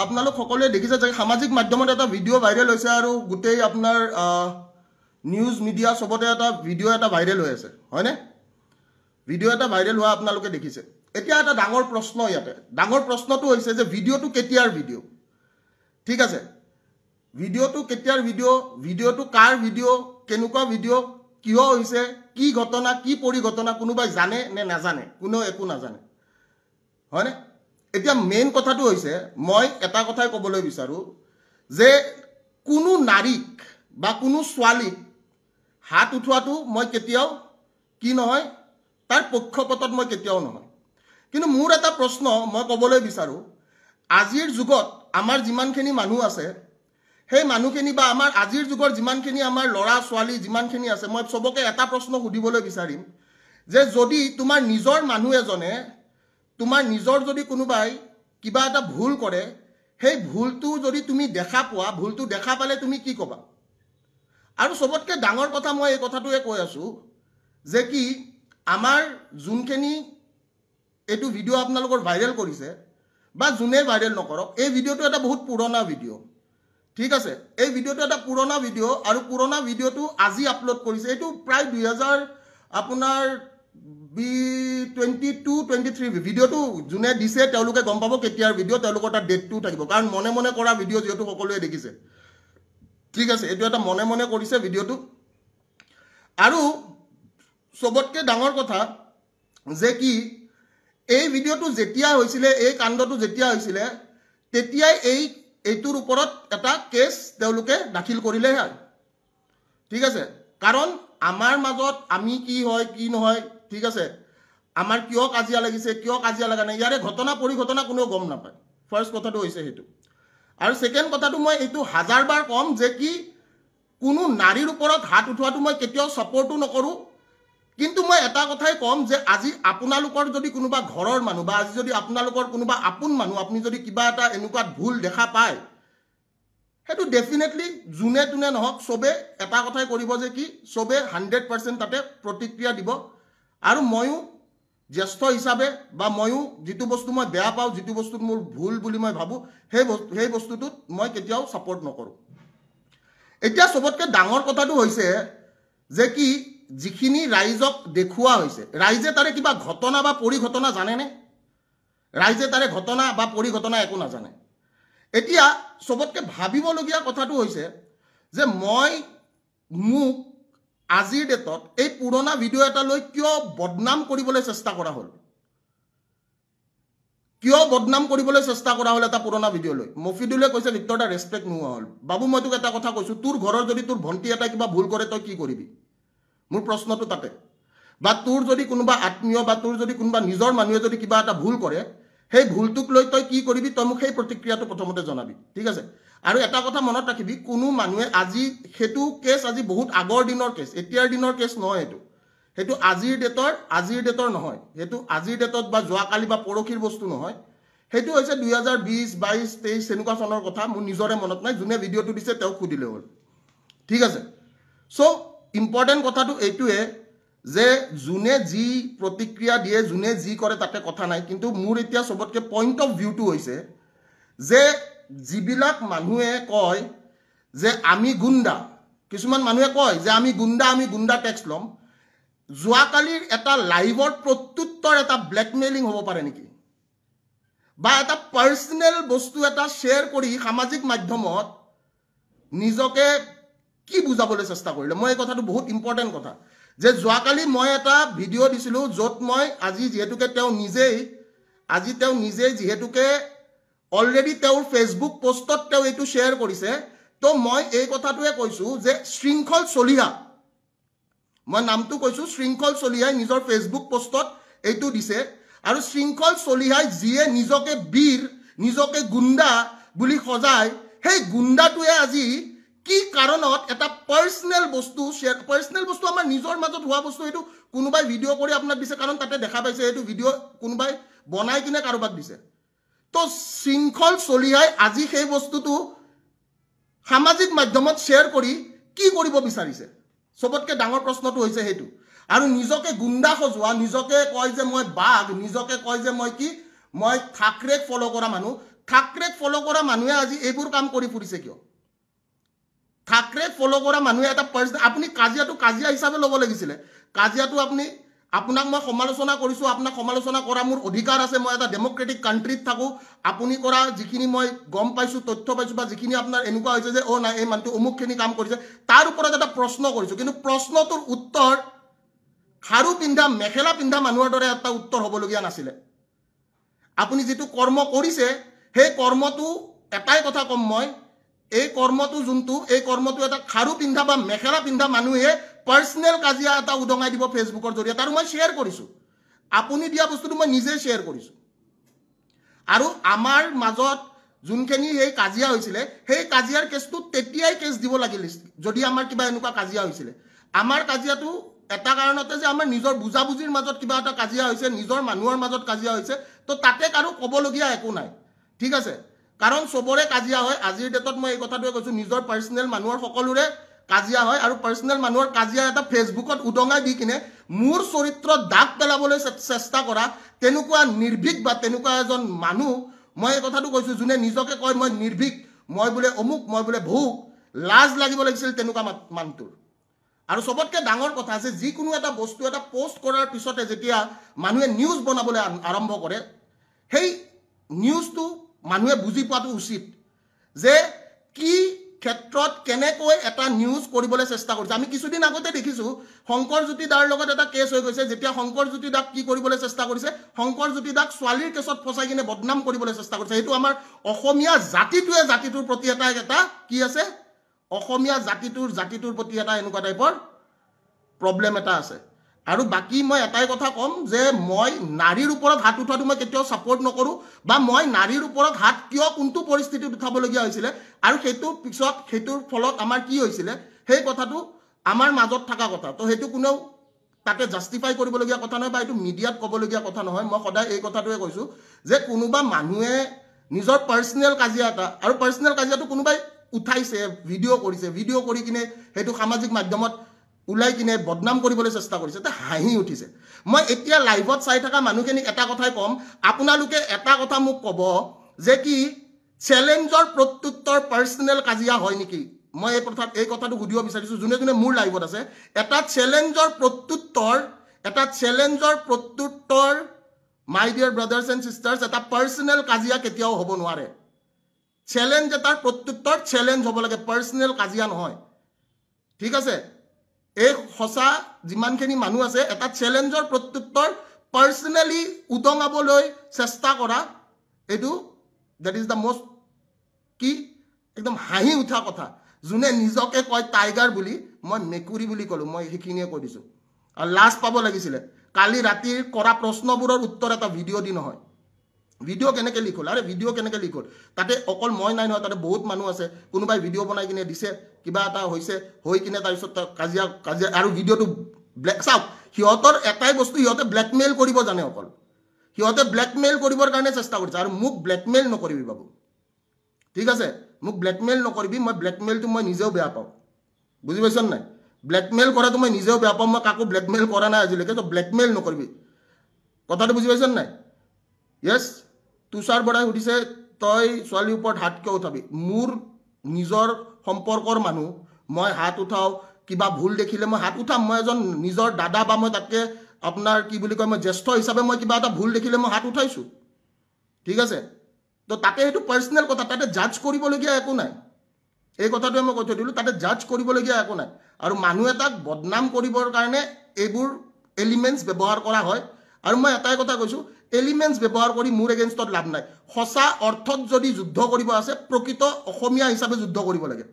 আপোনালোক সকলোৱে দেখিছে যে সামাজিক মাধ্যমত এটা ভিডিঅ' ভাইৰেল হৈছে আৰু গোটেই আপোনাৰ নিউজ মিডিয়া চবতে এটা ভিডিঅ' এটা ভাইৰেল হৈ আছে, হয়নে? ভিডিঅ' এটা ভাইৰেল হোৱা আপোনালোকে দেখিছে। এতিয়া এটা ডাঙৰ প্ৰশ্ন, ইয়াতে ডাঙৰ প্ৰশ্নটো হৈছে যে ভিডিঅ'টো কেতিয়াৰ ভিডিঅ'? ঠিক আছে, ভিডিঅ'টো কেতিয়াৰ ভিডিঅ', ভিডিঅ'টো কাৰ ভিডিঅ', কেনেকুৱা ভিডিঅ', কিয় হৈছে, কি ঘটনা, কি পৰিঘটনা, কোনোবাই জানে নে নাজানে? কোনেও একো নাজানে, হয়নে? এতিয়া মেইন কথাটো হৈছে, মই এটা কথাই ক'বলৈ বিচাৰোঁ যে কোনো নাৰীক বা কোনো ছোৱালীক হাত উঠোৱাটো মই কেতিয়াও কি নহয়, তাৰ পক্ষপাতত মই কেতিয়াও নহয়। কিন্তু মোৰ এটা প্ৰশ্ন মই ক'বলৈ বিচাৰোঁ, আজিৰ যুগত আমাৰ যিমানখিনি মানুহ আছে, সেই মানুহখিনি বা আমাৰ আজিৰ যুগৰ যিমানখিনি আমাৰ ল'ৰা ছোৱালী যিমানখিনি আছে, মই চবকে এটা প্ৰশ্ন সুধিবলৈ বিচাৰিম যে যদি তোমাৰ নিজৰ মানুহ এজনে, তোমাৰ নিজৰ যদি কোনোবাই কিবা এটা ভুল কৰে, সেই ভুলটো যদি তুমি দেখা পোৱা, ভুলটো দেখা পালে তুমি কি ক'বা? আৰু চবতকৈ ডাঙৰ কথা মই এই কথাটোৱে কৈ আছোঁ যে কি আমাৰ যোনখিনি এইটো ভিডিঅ' আপোনালোকৰ ভাইৰেল কৰিছে বা যোনে ভাইৰেল নকৰক, এই ভিডিঅ'টো এটা বহুত পুৰণা ভিডিঅ', ঠিক আছে? এই ভিডিঅ'টো এটা পুৰণা ভিডিঅ' আৰু পুৰণা ভিডিঅ'টো আজি আপলোড কৰিছে। এইটো প্ৰায় 2000 আপোনাৰ 22 23 ভিডিঅ'টো যোনে দিছে তেওঁলোকে গম পাব কেতিয়াৰ ভিডিঅ', তেওঁলোকৰ তাত ডেটটোও থাকিব, কাৰণ মনে মনে কৰা ভিডিঅ' যিহেতু সকলোৱে দেখিছে, ঠিক আছে? এইটো এটা মনে মনে কৰিছে ভিডিঅ'টো। আৰু চবতকৈ ডাঙৰ কথা যে কি এই ভিডিঅ'টো যেতিয়া হৈছিলে, এই কাণ্ডটো যেতিয়া হৈছিলে, তেতিয়াই এইটোৰ ওপৰত এটা কেছ তেওঁলোকে দাখিল কৰিলে হয়, ঠিক আছে? কাৰণ আমাৰ মাজত আমি কি হয় কি নহয়, ঠিক আছে, আমাৰ কিয় কাজিয়া লাগিছে, কিয় কাজিয়া লগা নাই, ইয়াৰে ঘটনা পৰিঘটনা কোনেও গম নাপায়। ফাৰ্ষ্ট কথাটো হৈছে সেইটো। আৰু ছেকেণ্ড কথাটো মই এইটো হাজাৰবাৰ ক'ম যে কি কোনো নাৰীৰ ওপৰত হাত উঠোৱাটো মই কেতিয়াও ছাপৰ্টো নকৰোঁ। কিন্তু মই এটা কথাই ক'ম যে আজি আপোনালোকৰ যদি কোনোবা ঘৰৰ মানুহ বা আজি যদি আপোনালোকৰ কোনোবা আপোন মানুহ, আপুনি যদি কিবা এটা এনেকুৱা ভুল দেখা পায়, সেইটো ডেফিনেটলি যোনে তোনে নহওক চবে এটা কথাই কৰিব যে কি চবে 100% তাতে প্ৰতিক্ৰিয়া দিব। আৰু ময়ো জ্যেষ্ঠ হিচাপে বা ময়ো যিটো বস্তু মই বেয়া পাওঁ, যিটো বস্তুত মোৰ ভুল বুলি মই ভাবোঁ, সেই বস্তুটোত মই কেতিয়াও ছাপৰ্ট নকৰোঁ। এতিয়া চবতকৈ ডাঙৰ কথাটো হৈছে যে কি যিখিনি ৰাইজক দেখুওৱা হৈছে, ৰাইজে তাৰে কিবা ঘটনা বা পৰিঘটনা জানেনে? ৰাইজে তাৰে ঘটনা বা পৰিঘটনা একো নাজানে। এতিয়া চবতকৈ ভাবিবলগীয়া কথাটো হৈছে যে মই মোক আজিৰ ডেটত এই পুৰণা ভিডিঅ' এটা লৈ কিয় বদনাম কৰিবলৈ চেষ্টা কৰা হ'ল? কিয় বদনাম কৰিবলৈ চেষ্টা কৰা হ'ল এটা পুৰণা ভিডিঅ' লৈ? মফিদুলে কৈছে ভিক্টৰ দা ৰেচপেক্ট নোহোৱা হ'ল। বাবু, মই তোক এটা কথা কৈছোঁ, তোৰ ঘৰৰ যদি তোৰ ভণ্টি এটা কিবা ভুল কৰে তই কি কৰিবি? মোৰ প্ৰশ্নটো তাতে। বা তোৰ যদি কোনোবা আত্মীয় বা তোৰ যদি কোনোবা নিজৰ মানুহে যদি কিবা এটা ভুল কৰে, সেই ভুলটোক লৈ তই কি কৰিবি? তই মোক সেই প্ৰতিক্ৰিয়াটো প্ৰথমতে জনাবি, ঠিক আছে? আৰু এটা কথা মনত ৰাখিবি, কোনো মানুহে আজি সেইটো কেছ আজি বহুত আগৰ দিনৰ কেছ, এতিয়াৰ দিনৰ কেছ নহয়। সেইটো আজিৰ ডেটৰ নহয়, সেইটো আজিৰ ডেটত বা যোৱাকালি বা পৰহিৰ বস্তু নহয়। সেইটো হৈছে 2020, 22, 23 তেনেকুৱা চনৰ কথা, মোৰ নিজৰে মনত নাই। যোনে ভিডিঅ'টো দিছে তেওঁক সুধিলে হ'ল, ঠিক আছে? চ' ইম্পৰ্টেণ্ট কথাটো এইটোৱে যে যোনে যি প্ৰতিক্ৰিয়া দিয়ে, যোনে যি কৰে তাতে কথা নাই। কিন্তু মোৰ এতিয়া চবতকৈ পইণ্ট অফ ভিউটো হৈছে যে যিবিলাক মানুহে কয় যে আমি গুণ্ডা, কিছুমান মানুহে কয় যে আমি গুণ্ডা, আমি গুণ্ডা টেক্স ল'ম, যোৱাকালিৰ এটা লাইভৰ প্ৰত্যুত্তৰ এটা ব্লেকমেইলিং হ'ব পাৰে নেকি? বা এটা পাৰ্চনেল বস্তু এটা শ্বেয়াৰ কৰি সামাজিক মাধ্যমত নিজকে কি বুজাবলৈ চেষ্টা কৰিলে? মই এই কথাটো বহুত ইম্পৰ্টেণ্ট কথা যে যোৱাকালি মই এটা ভিডিঅ' দিছিলোঁ য'ত মই আজি যিহেতুকে তেওঁ নিজেই যিহেতুকে অলৰেডি তেওঁৰ ফেচবুক পষ্টত তেওঁ এইটো শ্বেয়াৰ কৰিছে, তো মই এই কথাটোৱে কৈছোঁ যে শৃংখল চলিহা, মই নামটো কৈছোঁ, শৃংখল চলিহাই নিজৰ ফেচবুক পষ্টত এইটো দিছে। আৰু শৃংখল চলিহাই যিয়ে নিজকে বীৰ, নিজকে গুণ্ডা বুলি সজায়, সেই গুণ্ডাটোৱে আজি কি কাৰণত এটা পাৰ্চনেল বস্তু শ্বেয়াৰ, পাৰ্চনেল বস্তু আমাৰ নিজৰ মাজত হোৱা বস্তু, সেইটো কোনোবাই ভিডিঅ' কৰি আপোনাক দিছে, কাৰণ তাতে দেখা পাইছে সেইটো ভিডিঅ' কোনোবাই বনাই কিনে কাৰোবাক দিছে। তো শৃংখল চলিহাই আজি সেই বস্তুটো সামাজিক মাধ্যমত শ্বেয়াৰ কৰি কি কৰিব বিচাৰিছে? চবতকৈ ডাঙৰ প্ৰশ্নটো হৈছে সেইটো। আৰু নিজকে গুণ্ডা সজোৱা, নিজকে কয় যে মই বাঘ, নিজকে কয় যে মই কি, মই থাকৰেক ফ'ল' কৰা মানুহ, থাকৰেক ফ'ল' কৰা মানুহে আজি এইবোৰ কাম কৰি ফুৰিছে কিয়? থাকৰেক ফ'ল' কৰা মানুহে এটা পাৰ্চনেল, আপুনি কাজিয়াটো কাজিয়া হিচাপে ল'ব লাগিছিলে। কাজিয়াটো আপুনি, আপোনাক মই সমালোচনা কৰিছোঁ, আপোনাক সমালোচনা কৰা মোৰ অধিকাৰ আছে, মই এটা ডেম'ক্ৰেটিক কাণ্ট্ৰিত থাকোঁ। আপুনি কৰা যিখিনি মই গম পাইছোঁ, তথ্য পাইছোঁ, বা যিখিনি আপোনাৰ এনেকুৱা হৈছে যে অ' নাই এই মানুহটো অমুকখিনি কাম কৰিছে, তাৰ ওপৰত এটা প্ৰশ্ন কৰিছোঁ। কিন্তু প্ৰশ্নটোৰ উত্তৰ খাৰু পিন্ধা মেখেলা পিন্ধা মানুহৰ দৰে এটা উত্তৰ হ'বলগীয়া নাছিলে। আপুনি যিটো কৰ্ম কৰিছে সেই কৰ্মটো, এটাই কথা ক'ম মই, এই কৰ্মটো যোনটো, এই কৰ্মটো এটা খাৰু পিন্ধা বা মেখেলা পিন্ধা মানুহে পাৰ্চনেল কাজিয়া এটা উদঙাই দিব ফেচবুকৰ জৰিয়তে। আৰু মই শ্বেয়াৰ কৰিছোঁ, আপুনি দিয়া বস্তুটো মই নিজে শ্বেয়াৰ কৰিছোঁ। আৰু আমাৰ মাজত যোনখিনি সেই কাজিয়া হৈছিলে, সেই কাজিয়াৰ কেছটো তেতিয়াই কেছ দিব লাগিল যদি আমাৰ কিবা এনেকুৱা কাজিয়া হৈছিলে। আমাৰ কাজিয়াটো এটা কাৰণতে যে আমাৰ নিজৰ বুজাবুজিৰ মাজত কিবা এটা কাজিয়া হৈছে, নিজৰ মানুহৰ মাজত কাজিয়া হৈছে, তো তাতে কাৰো ক'বলগীয়া একো নাই, ঠিক আছে? কাৰণ চবৰে কাজিয়া হয়। আজিৰ ডেটত মই এই কথাটোৱে কৈছোঁ, নিজৰ পাৰ্চনেল মানুহৰ সকলোৰে কাজিয়া হয়। আৰু পাৰ্চনেল মানুহৰ কাজিয়া এটা ফেচবুকত উদঙাই দি কিনে মোৰ চৰিত্ৰত দাগ পেলাবলৈ চেষ্টা কৰা তেনেকুৱা নিৰ্ভীক বা তেনেকুৱা এজন মানুহ, মই এই কথাটো কৈছোঁ, যোনে নিজকে কয় মই নিৰ্ভীক, মই বোলে অমুক, মই বোলে ভুক, লাজ লাগিব লাগিছিল তেনেকুৱা মানুহটোৰ। আৰু চবতকৈ ডাঙৰ কথা যে যিকোনো এটা বস্তু এটা পষ্ট কৰাৰ পিছতে যেতিয়া মানুহে নিউজ বনাবলৈ আৰম্ভ কৰে, সেই নিউজটো মানুহে বুজি পোৱাটো উচিত যে কি ক্ষেত্ৰত কেনেকৈ এটা নিউজ কৰিবলৈ চেষ্টা কৰিছে। আমি কিছুদিন আগতে দেখিছোঁ শংকৰজ্যোতি দাৰ লগত এটা কেছ হৈ গৈছে, যেতিয়া শংকৰজ্যোতি দাক কি কৰিবলৈ চেষ্টা কৰিছে, শংকৰজ্যোতি দাক ছোৱালীৰ কেছত ফচাই কিনে বদনাম কৰিবলৈ চেষ্টা কৰিছে। সেইটো আমাৰ অসমীয়া জাতিটোৱে জাতিটোৰ প্ৰতি এটা এটা কি আছে, অসমীয়া জাতিটোৰ প্ৰতি এটা এনেকুৱা টাইপৰ প্ৰব্লেম এটা আছে। আৰু বাকী মই এটাই কথা ক'ম যে মই নাৰীৰ ওপৰত হাত উঠোৱাটো মই কেতিয়াও ছাপৰ্ট নকৰোঁ, বা মই নাৰীৰ ওপৰত হাত কিয় কোনটো পৰিস্থিতিত উঠাবলগীয়া হৈছিলে আৰু সেইটো পিছত সেইটোৰ ফলত আমাৰ কি হৈছিলে সেই কথাটো আমাৰ মাজত থকা কথা। তো সেইটো কোনেও তাতে জাষ্টিফাই কৰিবলগীয়া কথা নহয় বা এইটো মিডিয়াত ক'বলগীয়া কথা নহয়। মই সদায় এই কথাটোৱে কৈছোঁ যে কোনোবা মানুহে নিজৰ পাৰ্চনেল কাজিয়া এটা, আৰু পাৰ্চনেল কাজিয়াটো কোনোবাই উঠাইছে, ভিডিঅ' কৰিছে, ভিডিঅ' কৰি কিনে সেইটো সামাজিক মাধ্যমত ওলাই কিনে বদনাম কৰিবলৈ চেষ্টা কৰিছে, তে হাঁহি উঠিছে। মই এতিয়া লাইভত চাই থকা মানুহখিনিক এটা কথাই ক'ম, আপোনালোকে এটা কথা মোক ক'ব যে কি চেলেঞ্জৰ প্ৰত্যুত্তৰ পাৰ্চনেল কাজিয়া হয় নেকি? মই এই কথাটো সুধিব বিচাৰিছোঁ যোনে যোনে মোৰ লাইভত আছে। এটা চেলেঞ্জৰ প্ৰত্যুত্তৰ my dear brothers and sisters, এটা পাৰ্চনেল কাজিয়া কেতিয়াও হ'ব নোৱাৰে। চেলেঞ্জ এটাৰ প্ৰত্যুত্তৰ চেলেঞ্জ হ'ব লাগে, পাৰ্চনেল কাজিয়া নহয়, ঠিক আছে? এই সঁচা যিমানখিনি মানুহ আছে, এটা চেলেঞ্জৰ প্ৰত্যুত্তৰ পাৰ্চনেলি উদঙাবলৈ চেষ্টা কৰা, এইটো that is the most কি একদম হাঁহি উঠা কথা। যোনে নিজকে কয় টাইগাৰ বুলি, মই মেকুৰী বুলি ক'লোঁ, মই সেইখিনিয়ে কৈ দিছোঁ। আৰু লাজ পাব লাগিছিলে কালি ৰাতিৰ কৰা প্ৰশ্নবোৰৰ উত্তৰ এটা ভিডিঅ' দি নহয়। ভিডিঅ' কেনেকৈ লিক হ'ল? আৰে ভিডিঅ' কেনেকৈ লিক হ'ল? তাতে অকল মই নাই নহয়, তাতে বহুত মানুহ আছে। কোনোবাই ভিডিঅ' বনাই কিনে দিছে, কিবা এটা হৈছে, হৈ কিনে তাৰপিছত কাজিয়া কাজিয়া আৰু ভিডিঅ'টো ব্লেক। চাওক, সিহঁতৰ এটাই বস্তু, সিহঁতে ব্লেকমেইল কৰিব জানে অকল। সিহঁতে ব্লেকমেইল কৰিবৰ কাৰণে চেষ্টা কৰিছে। আৰু মোক ব্লেকমেইল নকৰিবি বাবু, ঠিক আছে? মোক ব্লেকমেইল নকৰিবি, মই ব্লেকমেইলটো মই নিজেও বেয়া পাওঁ, বুজি পাইছ নাই? ব্লেকমেইল কৰাটো মই নিজেও বেয়া পাওঁ, মই কাকো ব্লেকমেইল কৰা নাই আজিলৈকে, তো ব্লেকমেইল নকৰিবি, কথাটো বুজি পাইছ নাই? য়েছ, তুষাৰ বৰাই সুধিছে তই ছোৱালীৰ ওপৰত হাত কিয় উঠাবি? মোৰ নিজৰ সম্পৰ্কৰ মানুহ, মই হাত উঠাওঁ, কিবা ভুল দেখিলে মই হাত উঠাম। মই এজন নিজৰ দাদা বা মই তাতকৈ আপোনাৰ কি বুলি কয়, মই জ্যেষ্ঠ হিচাপে মই কিবা এটা ভুল দেখিলে মই হাত উঠাইছোঁ, ঠিক আছে? তো তাতে সেইটো পাৰ্চনেল কথা, তাতে জাজ কৰিবলগীয়া একো নাই। এই কথাটোৱে মই কৈ থৈ দিলোঁ, তাতে জাজ কৰিবলগীয়া একো নাই। আৰু মানুহ এটাক বদনাম কৰিবৰ কাৰণে এইবোৰ এলিমেণ্টছ ব্যৱহাৰ কৰা হয়। আৰু মই এটাই কথা কৈছোঁ, এলিমেণ্টছ ব্যৱহাৰ কৰি মোৰ এগেইনষ্টত লাভ নাই। সঁচা অৰ্থত যদি যুদ্ধ কৰিব আছে, প্ৰকৃত অসমীয়া হিচাপে যুদ্ধ কৰিব লাগে,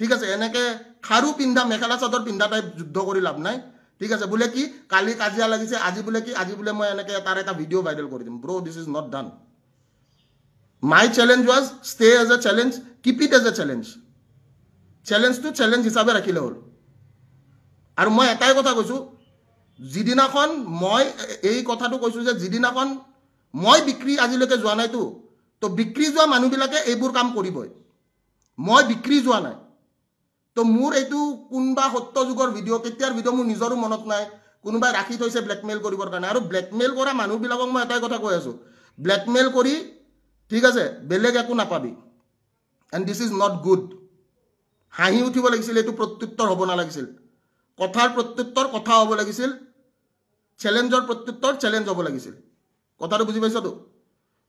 ঠিক আছে? এনেকৈ খাৰু পিন্ধা মেখেলা চাদৰ পিন্ধা টাইপ যুদ্ধ কৰি লাভ নাই, ঠিক আছে? বোলে কি কালি কাজিয়া লাগিছে, আজি বোলে কি, আজি বোলে মই এনেকৈ তাৰ এটা ভিডিঅ' ভাইৰেল কৰি দিম। Bro, this is not done. My challenge was stay as a challenge, keep it as a challenge. চেলেঞ্জটো challenge হিচাপে ৰাখিলে হ'ল। আৰু মই এটাই কথা কৈছোঁ, যিদিনাখন মই এই কথাটো কৈছোঁ যে যিদিনাখন মই বিক্ৰী আজিলৈকে যোৱা নাইতো, তো বিক্ৰী যোৱা মানুহবিলাকে এইবোৰ কাম কৰিবই। মই বিক্ৰী যোৱা নাই, তো মোৰ এইটো কোনোবা সত্য যুগৰ ভিডিঅ', কেতিয়াৰ ভিডিঅ' মোৰ নিজৰো মনত নাই, কোনোবাই ৰাখি থৈছে ব্লেকমেইল কৰিবৰ কাৰণে। আৰু ব্লেকমেইল কৰা মানুহবিলাকক মই এটাই কথা কৈ আছোঁ, ব্লেকমেইল কৰি ঠিক আছে, বেলেগ একো নাপাবি। And this is not good. হাঁহি উঠিব লাগিছিল, এইটো প্ৰত্যুত্তৰ হ'ব নালাগিছিল। কথাৰ প্ৰত্যুত্তৰ কথা হ'ব লাগিছিল, চেলেঞ্জৰ প্ৰত্যুত্তৰ চেলেঞ্জ হ'ব লাগিছিল। কথাটো বুজি পাইছতো?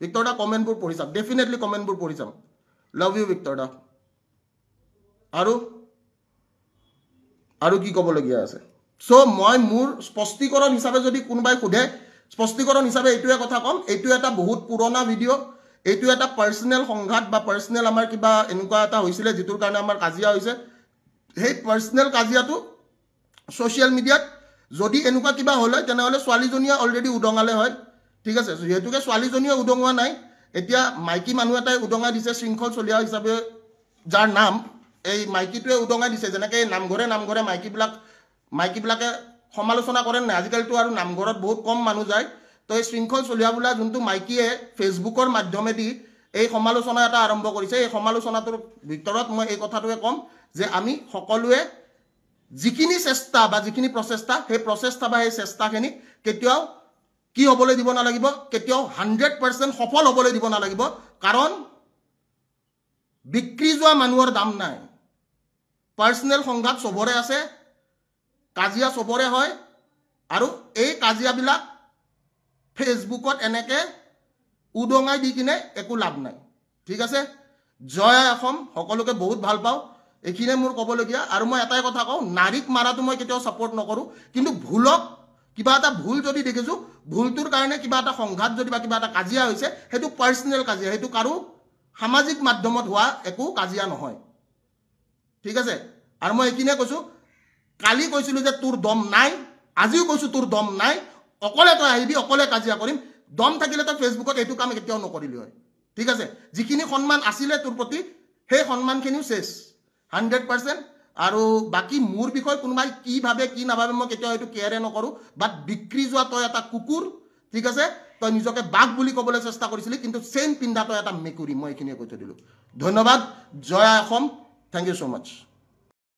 ভিক্টৰ দা কমেণ্টবোৰ পঢ়ি চাম, ডেফিনেটলি কমেণ্টবোৰ পঢ়ি চাম। লাভ you Victor দা। আৰু আৰু কি ক'বলগীয়া আছে? চ' মই মোৰ স্পষ্টীকৰণ হিচাপে যদি কোনোবাই সোধে, স্পষ্টীকৰণ হিচাপে এইটোৱে কথা ক'ম, এইটো এটা বহুত পুৰণা ভিডিঅ', এইটো এটা পাৰ্চনেল সংঘাত বা পাৰ্চনেল আমাৰ কিবা এনেকুৱা এটা হৈছিলে যিটোৰ কাৰণে আমাৰ কাজিয়া হৈছে। সেই পাৰ্চনেল কাজিয়াটো ছ'চিয়েল মিডিয়াত যদি এনেকুৱা কিবা হ'ল হয়, তেনেহ'লে ছোৱালীজনীয়ে অলৰেডি উদঙালে হয়। ঠিক আছে, যিহেতুকে ছোৱালীজনীয়ে উদঙোৱা নাই, এতিয়া মাইকী মানুহ এটাই উদঙাই দিছে, শৃংখল চলিহা হিচাপে যাৰ নাম, এই মাইকীটোৱে উদঙাই দিছে। যেনেকৈ নামঘৰে নামঘৰে মাইকীবিলাকে সমালোচনা কৰে নাই, আজিকালিতো আৰু নামঘৰত বহুত কম মানুহ যায়। তো এই শৃংখল চলিহা বোলা যোনটো মাইকীয়ে ফেচবুকৰ মাধ্যমেদি এই সমালোচনা এটা আৰম্ভ কৰিছে, এই সমালোচনাটোৰ ভিতৰত মই এই কথাটোৱে ক'ম যে আমি সকলোৱে যিখিনি চেষ্টা বা যিখিনি প্ৰচেষ্টা, সেই প্ৰচেষ্টা বা সেই চেষ্টাখিনি কেতিয়াও কি হ'বলৈ দিব নালাগিব, কেতিয়াও 100% সফল হ'বলৈ দিব নালাগিব। কাৰণ বিক্ৰী যোৱা মানুহৰ দাম নাই। পাৰ্চনেল সংঘাত চবৰে আছে, কাজিয়া চবৰে হয়, আৰু এই কাজিয়াবিলাক ফেচবুকত এনেকৈ উদঙাই দি কিনে একো লাভ নাই। ঠিক আছে, জয় আই অসম, সকলোকে বহুত ভাল পাওঁ, এইখিনিয়ে মোৰ ক'বলগীয়া। আৰু মই এটাই কথা কওঁ, নাৰীক মাৰাটো মই কেতিয়াও ছাপৰ্ট নকৰোঁ, কিন্তু ভুলক, কিবা এটা ভুল যদি দেখিছোঁ, ভুলটোৰ কাৰণে কিবা এটা সংঘাত যদি বা কিবা এটা কাজিয়া হৈছে, সেইটো পাৰ্চনেল কাজিয়া, সেইটো কাৰো সামাজিক মাধ্যমত হোৱা একো কাজিয়া নহয়। ঠিক আছে, আৰু মই এইখিনিয়ে কৈছোঁ, কালি কৈছিলোঁ যে তোৰ দম নাই, আজিও কৈছোঁ তোৰ দম নাই, অকলে তই আহিবি, অকলে কাজিয়া কৰিম। দম থাকিলে তই ফেচবুকত এইটো কাম কেতিয়াও নকৰিলি হয়। ঠিক আছে, যিখিনি সন্মান আছিলে তোৰ প্ৰতি, সেই সন্মানখিনিও চেচ 100%। আৰু বাকী মোৰ বিষয়ে কোনোবাই কি ভাবে কি নাভাবে মই কেতিয়াও সেইটো কেয়াৰে নকৰোঁ। বাট বিক্ৰী যোৱা তই এটা কুকুৰ, ঠিক আছে, তই নিজকে বাঘ বুলি ক'বলৈ চেষ্টা কৰিছিলি, কিন্তু চেইন পিন্ধা তই এটা মেকুৰী। মই এইখিনিয়ে কৈ থৈ দিলোঁ। ধন্যবাদ, জয় আই Assam, thank you so much.